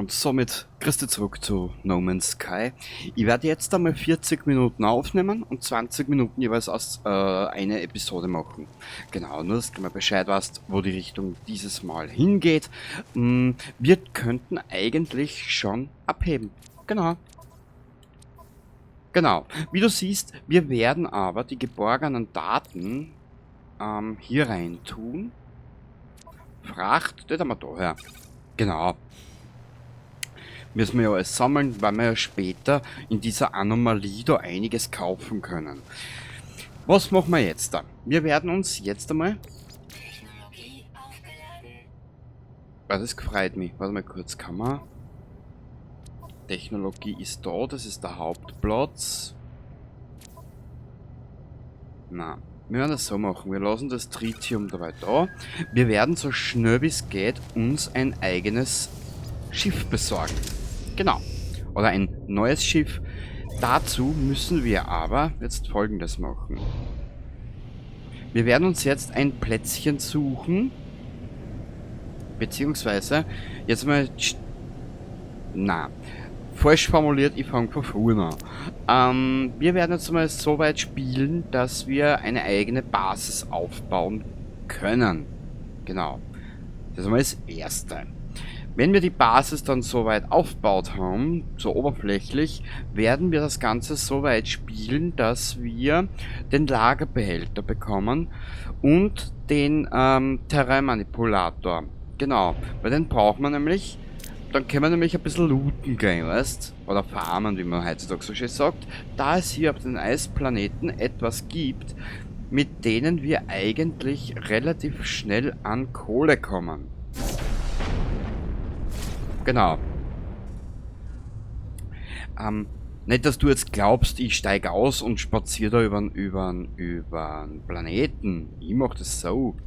Und somit grüß dich zurück zu No Man's Sky. Ich werde jetzt einmal 40 Minuten aufnehmen und 20 Minuten jeweils aus eine Episode machen. Genau, nur dass du mal Bescheid weißt, wo die Richtung dieses Mal hingeht. Wir könnten eigentlich schon abheben. Genau. Genau. Wie du siehst, wir werden aber die geborgenen Daten hier rein tun. Fracht, das haben wir da her. Genau. Müssen wir ja alles sammeln, weil wir ja später in dieser Anomalie da einiges kaufen können. Was machen wir jetzt da? Wir werden uns jetzt einmal... Technologie aufgeladen. Ah, das freut mich. Warte mal kurz, kann man... Technologie ist da, das ist der Hauptplatz. Na, wir werden das so machen. Wir lassen das Tritium dabei da. Wir werden so schnell wie es geht uns ein eigenes Schiff besorgen. Genau. Oder ein neues Schiff. Dazu müssen wir aber jetzt Folgendes machen. Wir werden uns jetzt ein Plätzchen suchen. Beziehungsweise, jetzt mal... Na, falsch formuliert, ich fange von vorne an. Wir werden jetzt mal so weit spielen, dass wir eine eigene Basis aufbauen können. Genau. Das ist mal das Erste. Wenn wir die Basis dann so weit aufgebaut haben, so oberflächlich, werden wir das Ganze so weit spielen, dass wir den Lagerbehälter bekommen und den Terrainmanipulator. Genau, weil den braucht man nämlich. Dann können wir nämlich ein bisschen looten gehen, weißt? Oder farmen, wie man heutzutage so schön sagt. Da es hier auf den Eisplaneten etwas gibt, mit denen wir eigentlich relativ schnell an Kohle kommen. Genau. Nicht, dass du jetzt glaubst, ich steig aus und spazier da übern Planeten. Ich mach das so.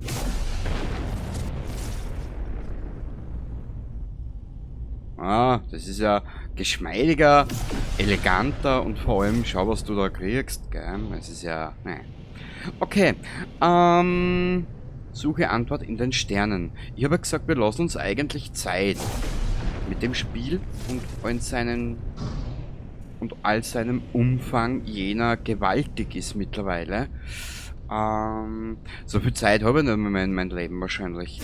Ah, das ist ja geschmeidiger, eleganter und vor allem, schau, was du da kriegst, gell? Das ist ja, ne. Okay, suche Antwort in den Sternen. Ich habe ja gesagt, wir lassen uns eigentlich Zeit mit dem Spiel und in seinen, und all seinem Umfang jener gewaltig ist mittlerweile. So viel Zeit habe ich nicht mehr in meinem Leben wahrscheinlich.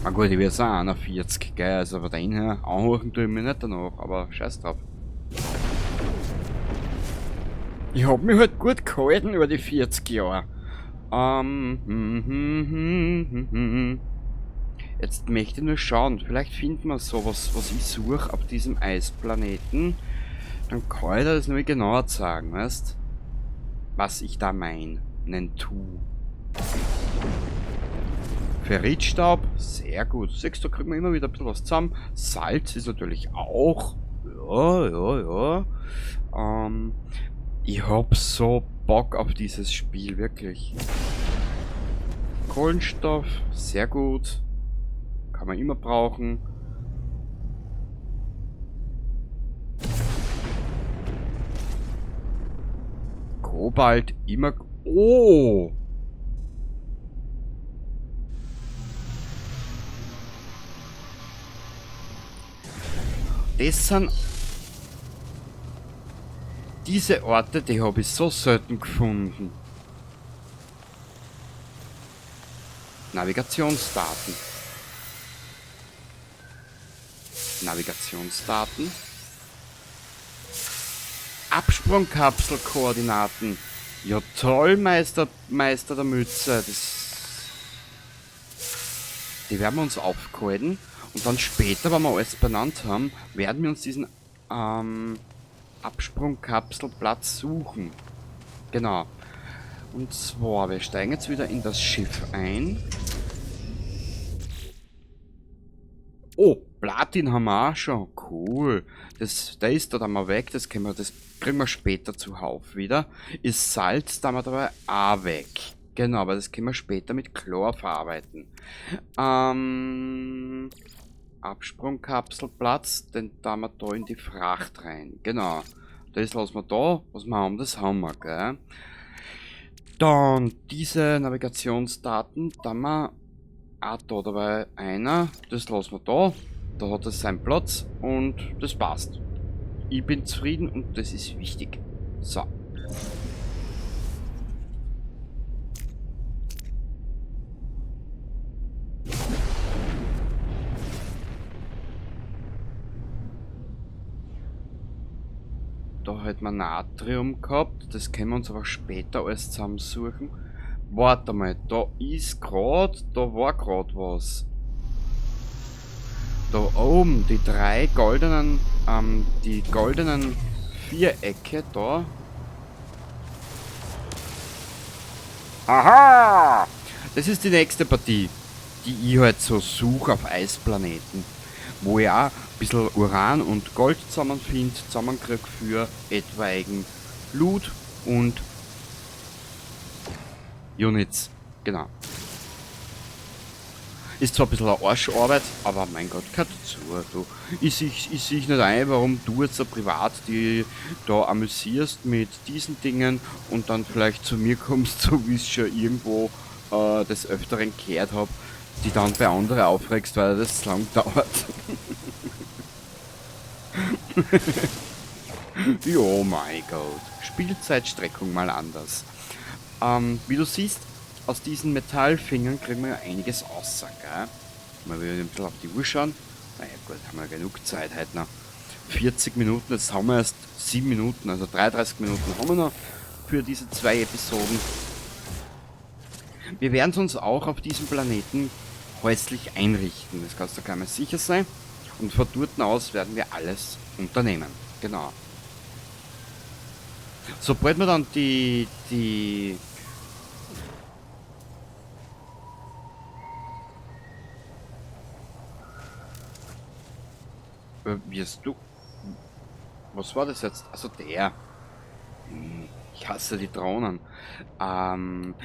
Na gut, ich werde jetzt auch 41, gell, also von dem her, anhören tue ich mich nicht danach, aber scheiß drauf. Ich hab mich halt gut gehalten über die 40 Jahre. Jetzt möchte ich nur schauen, vielleicht finden wir sowas, was ich suche auf diesem Eisplaneten. Dann kann ich das nämlich genauer sagen, weißt? Was ich da mein, nen tu. Ferritstaub, sehr gut. Siehst du, da kriegen wir immer wieder ein bisschen was zusammen. Salz ist natürlich auch. Ja, ja, ja. Ich hab so Bock auf dieses Spiel, wirklich. Kohlenstoff, sehr gut. Kann man immer brauchen. Kobalt, immer... Oh! Das sind diese Orte, die hab ich so selten gefunden. Navigationsdaten. Navigationsdaten. Absprungkapselkoordinaten. Ja toll, Meister der Mütze. Die werden wir uns aufgehalten. Und dann später, wenn wir alles benannt haben, werden wir uns diesen Absprungkapselplatz suchen. Genau. Und zwar, wir steigen jetzt wieder in das Schiff ein. Oh, Platin haben wir auch schon. Cool. Der ist da dann mal weg. Das kriegen wir später zuhauf wieder. Ist Salz da mal dabei auch weg. Genau, aber das können wir später mit Chlor verarbeiten. Absprungkapselplatz, den da wir da in die Fracht rein. Genau. Das lassen wir da. Was wir haben, das haben wir, gell? Dann diese Navigationsdaten, da haben wir auch da dabei einer. Das lassen wir da. Da hat es seinen Platz und das passt. Ich bin zufrieden und das ist wichtig. So. Da hat man Natrium gehabt, das können wir uns aber später alles zusammensuchen. Warte mal, da ist grad, da war grad was. Da oben, die drei goldenen, die goldenen Vierecke da. Aha! Das ist die nächste Partie, die ich halt so suche auf Eisplaneten. Wo ich auch ein bisschen Uran und Gold zusammenfind, zusammenkrieg für etwaigen Loot und Units. Genau. Ist zwar ein bisschen eine Arscharbeit, aber mein Gott, gehört dazu. Du. Ich seh nicht ein, warum du jetzt da privat die da amüsierst mit diesen Dingen und dann vielleicht zu mir kommst, so wie es schon irgendwo des Öfteren gehört hab, die dann bei anderen aufregst, weil das zu lang dauert. Jo, mein Gott. Spielzeitstreckung mal anders. Wie du siehst, aus diesen Metallfingern kriegen wir ja einiges raus, gell? Mal wieder ein bisschen auf die Uhr schauen. Naja gut, haben wir genug Zeit heute noch. 40 Minuten, jetzt haben wir erst 7 Minuten, also 33 Minuten haben wir noch für diese 2 Episoden. Wir werden es uns auch auf diesem Planeten häuslich einrichten, das kannst du gar nicht sicher sein. Und von dort aus werden wir alles unternehmen. Genau. Sobald wir dann die wirst du... Was war das jetzt? Also der. Ich hasse die Drohnen.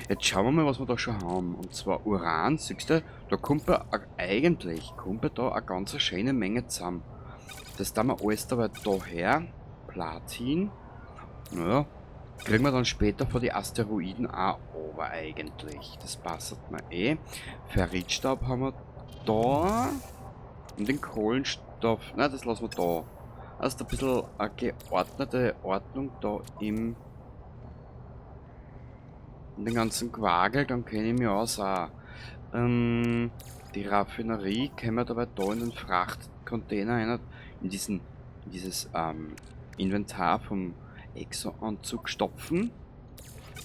Jetzt schauen wir mal, was wir da schon haben. Und zwar Uran, siehst du? Da kommt ja eigentlich, kommt ja da eine ganz schöne Menge zusammen. Das da wir alles dabei daher. Platin. Naja, kriegen wir dann später vor die Asteroiden auch aber eigentlich. Das passt mir eh. Ferritstaub haben wir da. Und den Kohlenstoff. Nein, das lassen wir da. Also ein bisschen eine geordnete Ordnung da im... In den ganzen Quagel, dann kenne ich mich aus auch. Die Raffinerie können wir dabei da in den Frachtcontainer rein, in dieses Inventar vom Exo-Anzug stopfen.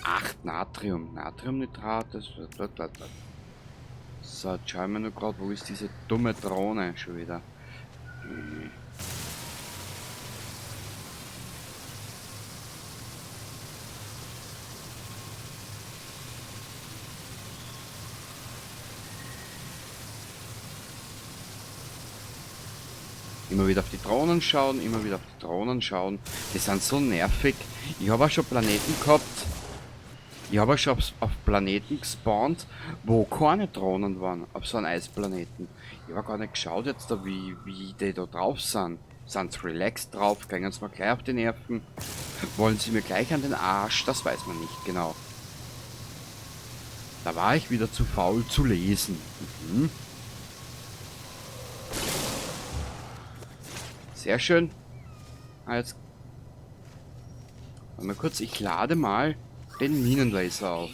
8 Natrium. Natriumnitrat, das, bla, bla, bla. So, jetzt schauen wir nur grad, wo ist diese dumme Drohne schon wieder? Immer wieder auf die Drohnen schauen, immer wieder auf die Drohnen schauen. Die sind so nervig. Ich habe auch schon Planeten gehabt. Ich habe auch schon auf Planeten gespawnt, wo keine Drohnen waren. Auf so einem Eisplaneten. Ich habe gar nicht geschaut jetzt da, wie die da drauf sind. Sind sie relaxed drauf? Gehen sie mir gleich auf die Nerven? Wollen sie mir gleich an den Arsch? Das weiß man nicht genau. Da war ich wieder zu faul zu lesen. Sehr schön. Ah, jetzt. Warte mal kurz, ich lade mal den Minenlaser auf.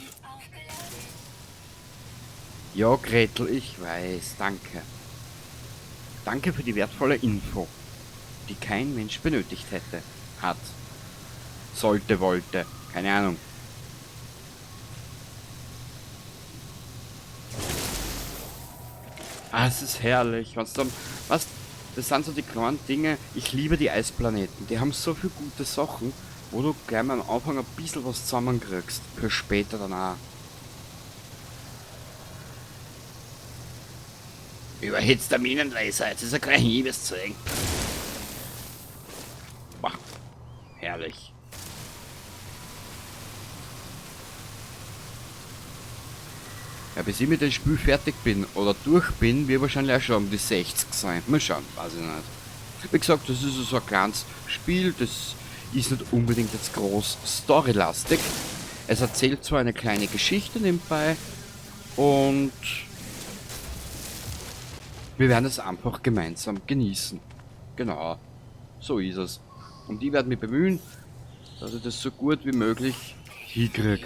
Ja, Gretel, ich weiß. Danke. Danke für die wertvolle Info, die kein Mensch benötigt hätte. Hat. Sollte, wollte. Keine Ahnung. Ah, es ist herrlich. Was dann, was? Das sind so die kleinen Dinge. Ich liebe die Eisplaneten. Die haben so viele gute Sachen, wo du gleich mal am Anfang ein bisschen was zusammenkriegst. Für später dann auch. Überhitzter Minenlaser. Jetzt ist er gleich Hiebeszeug. Boah. Herrlich. Ja, bis ich mit dem Spiel fertig bin oder durch bin, wird wahrscheinlich auch schon um die 60 sein. Mal schauen, weiß ich nicht. Wie gesagt, das ist so ein kleines Spiel, das ist nicht unbedingt jetzt groß storylastig. Es erzählt zwar eine kleine Geschichte nebenbei und Wir werden es einfach gemeinsam genießen. Genau, so ist es. Und ich werde mich bemühen, dass ich das so gut wie möglich hinkriege.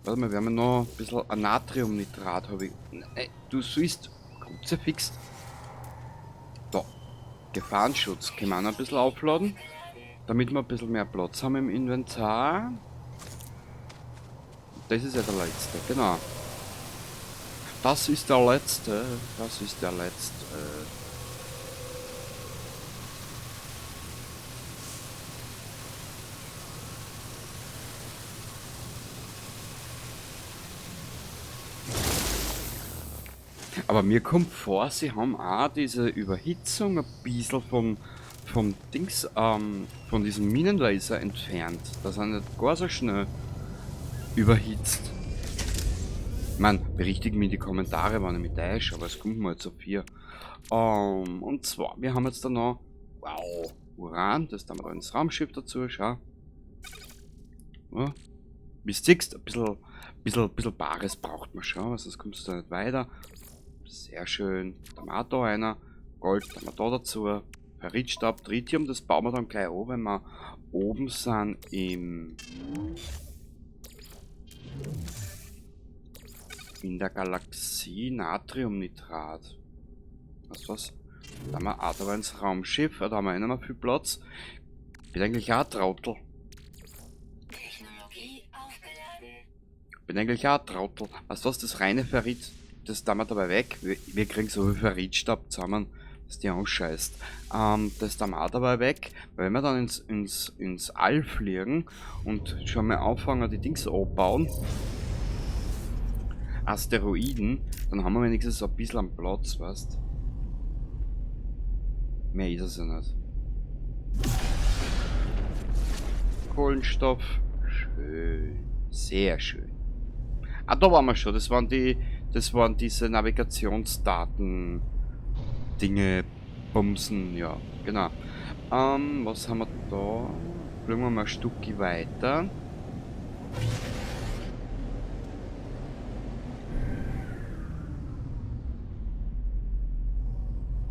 Warte mal, wir haben noch ein bisschen Natriumnitrat. Habe ich. Nein, du siehst, Kruzifix. Da. Gefahrenschutz. Können wir auch noch ein bisschen aufladen, damit wir ein bisschen mehr Platz haben im Inventar. Das ist ja der letzte, genau. Das ist der letzte. Das ist der letzte. Aber mir kommt vor, sie haben auch diese Überhitzung ein bisschen vom Dings, von diesem Minenlaser entfernt. Dass er nicht gar so schnell überhitzt. Ich mein, berichtigt mich in die Kommentare, wenn ich mich täusche, aber es kommt mal zu 4. Und zwar, wir haben jetzt da noch, wow, Uran, das tun wir da ins Raumschiff dazu, schau. Ja, wie du siehst, ein bisschen Bares braucht man schon, sonst kommst du da nicht weiter. Sehr schön. Da haben wir auch da einer. Gold haben wir da dazu. Ferritstab, Tritium, das bauen wir dann gleich an, wenn wir oben sind in der Galaxie. Natriumnitrat. Weißt du was? Da haben wir auch da ins Raumschiff. Da haben wir eh nicht mehr viel Platz. Bin eigentlich auch ein Trottel. Technologie aufgeladen. Bin eigentlich auch ein Trottel. Weißt du was? Das reine Ferrit, das tun wir dabei weg. Wir kriegen so viel Ferritstab zusammen, dass die anscheißt. Das tun wir auch dabei weg, weil wenn wir dann ins All fliegen und schon mal anfangen, die Dings abbauen, Asteroiden, dann haben wir wenigstens ein bisschen am Platz, weißt? Mehr ist es ja nicht. Kohlenstoff. Schön. Sehr schön. Ah, da waren wir schon. Das waren die, das waren diese Navigationsdaten. Dinge, Bumsen, ja, genau. Was haben wir da? Fliegen wir mal ein Stück weiter.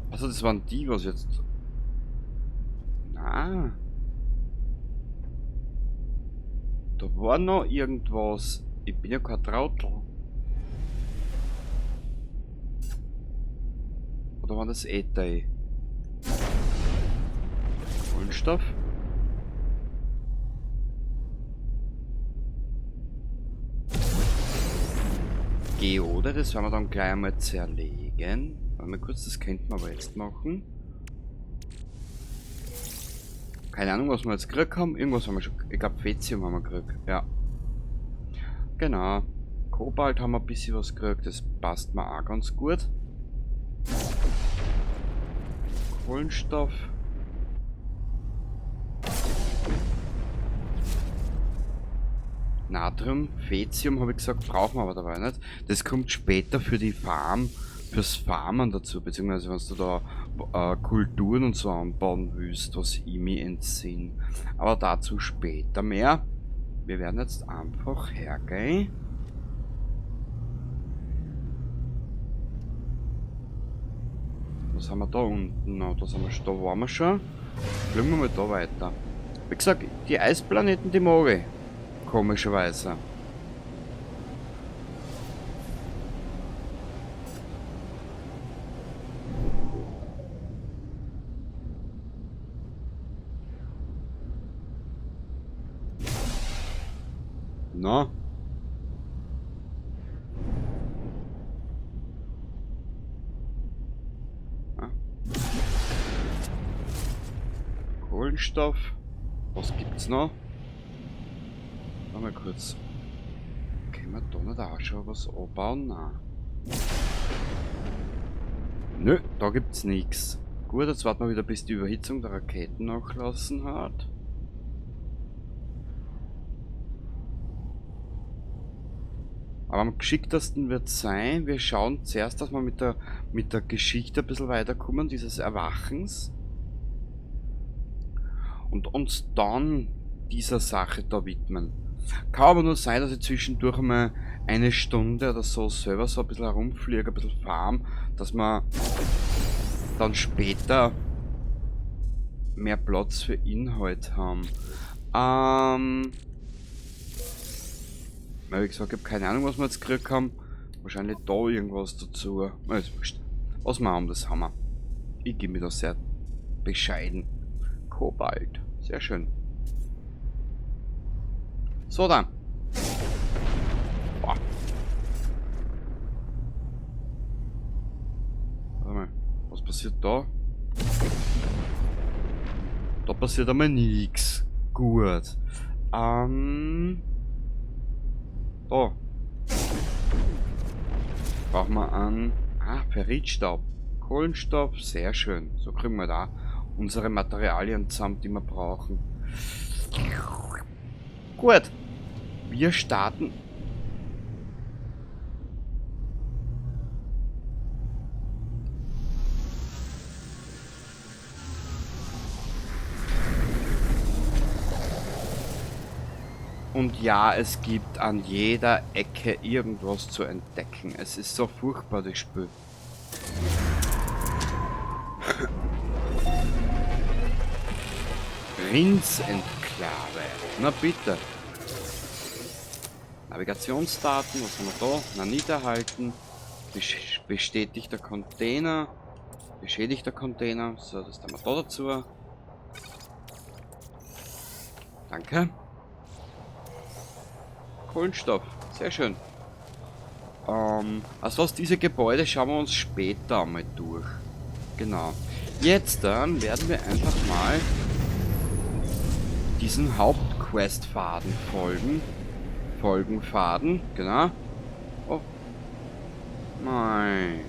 Also das waren die, was jetzt... Na. Da war noch irgendwas. Ich bin ja kein Trottel. Oder war das Äther? Kohlenstoff? Geode, das werden wir dann gleich einmal zerlegen. Warte mal kurz, das könnten wir aber jetzt machen. Keine Ahnung, was wir jetzt gekriegt haben. Irgendwas haben wir schon. Ich glaub, Fetium haben wir gekriegt. Ja. Genau. Kobalt haben wir ein bisschen was gekriegt. Das passt mir auch ganz gut. Kohlenstoff. Natrium, Fetium habe ich gesagt, brauchen wir aber dabei nicht. Das kommt später für die Farm, fürs Farmen dazu, beziehungsweise wenn du da Kulturen und so anbauen willst, was ich mir entsinne. Aber dazu später mehr. Wir werden jetzt einfach hergehen. Was haben wir da unten noch? Da sind wir schon, da waren wir schon. Fliegen wir mal da weiter. Wie gesagt, die Eisplaneten, die mag ich. Komischerweise. Na? Ah. Kohlenstoff. Was gibt's noch? Warte mal kurz. Können wir da nicht auch schon was anbauen? Nein. Nö, da gibt's nix. Gut, jetzt warten wir wieder, bis die Überhitzung der Raketen nachgelassen hat. Aber am geschicktesten wird sein, wir schauen zuerst, dass wir mit der Geschichte ein bisschen weiterkommen, dieses Erwachens. Und uns dann dieser Sache da widmen. Kann aber nur sein, dass ich zwischendurch mal eine Stunde oder so selber so ein bisschen herumfliege, ein bisschen farm, dass man dann später mehr Platz für Inhalt haben. Wie gesagt, ich hab keine Ahnung, was wir jetzt gekriegt haben. Wahrscheinlich da irgendwas dazu. Na, ist wurscht. Was wir haben, das haben wir. Ich gebe mir da sehr bescheiden. Kobalt. Sehr schön. So, dann. Boah. Warte mal. Was passiert da? Da passiert einmal nix. Gut. Da. Brauchen wir einen... Ah, Ferritstaub. Kohlenstoff, sehr schön. So kriegen wir da unsere Materialien zusammen, die wir brauchen. Gut. Wir starten... Und ja, es gibt an jeder Ecke irgendwas zu entdecken. Es ist so furchtbar, das Spiel. Prinzenklave. Na bitte. Navigationsdaten, was haben wir da? Nanit erhalten. Bestätigter Container. Beschädigter Container. So, das tun wir da dazu. Danke. Kohlenstoff. Sehr schön. Also was, diese Gebäude schauen wir uns später einmal durch. Genau. Jetzt dann werden wir einfach mal diesen Hauptquestfaden folgen. Folgenfaden, genau. Oh. Nein.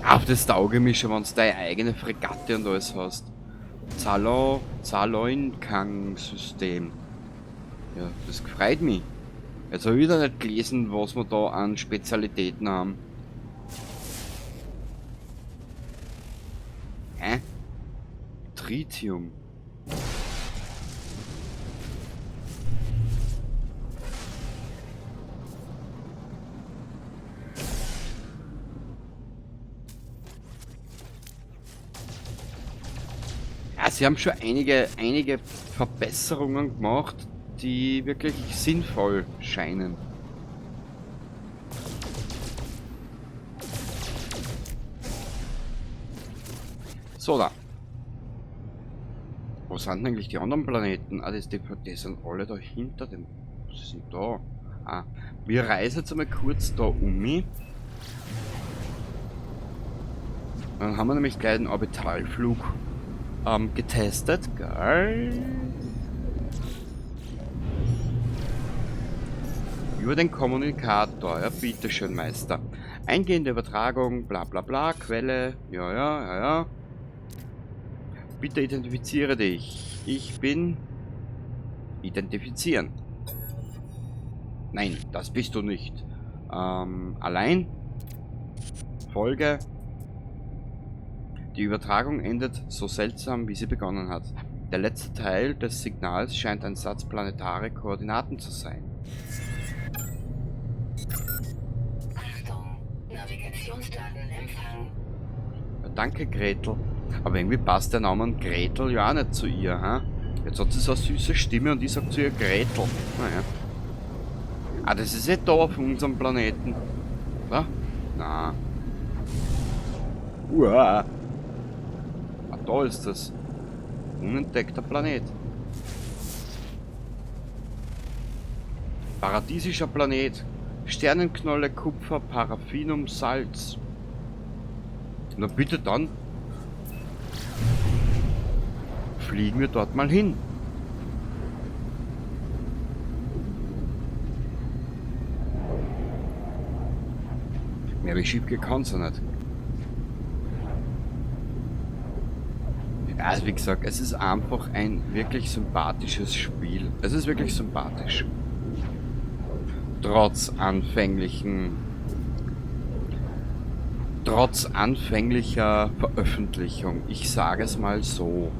Auf das tauge mich schon, wenn du deine eigene Fregatte und alles hast. Zaloin-Kang-System. Ja, das freut mich. Jetzt hab ich wieder nicht gelesen, was wir da an Spezialitäten haben. Hä? Tritium. Ja, sie haben schon einige Verbesserungen gemacht, die wirklich sinnvoll scheinen. So, da. Wo sind denn eigentlich die anderen Planeten? Ah, die sind alle da hinter dem... Was ist denn da? Ah, wir reisen jetzt einmal kurz da um mich. Dann haben wir nämlich gleich den Orbitalflug getestet. Geil. Über den Kommunikator, ja, bitteschön, Meister. Eingehende Übertragung, bla bla bla, Quelle, ja, ja, ja, ja. Bitte identifiziere dich. Ich bin... Identifizieren. Nein, das bist du nicht. Allein. Folge. Die Übertragung endet so seltsam, wie sie begonnen hat. Der letzte Teil des Signals scheint ein Satz planetare Koordinaten zu sein. Achtung, Navigationsdaten empfangen. Ja, danke, Gretel. Aber irgendwie passt der Name Gretel ja auch nicht zu ihr, ha? Jetzt hat sie so eine süße Stimme und ich sag zu ihr Gretel. Naja. Ah, das ist eh da auf unserem Planeten. Oder? Na. Uah. Ah, da ist das. Unentdeckter Planet. Paradiesischer Planet. Sternenknolle, Kupfer, Paraffinum, Salz. Na bitte dann. Fliegen wir dort mal hin. Mehr wie schief gehen kann's ja nicht. Also wie gesagt, es ist einfach ein wirklich sympathisches Spiel. Es ist wirklich sympathisch. Trotz anfänglicher Veröffentlichung. Ich sage es mal so.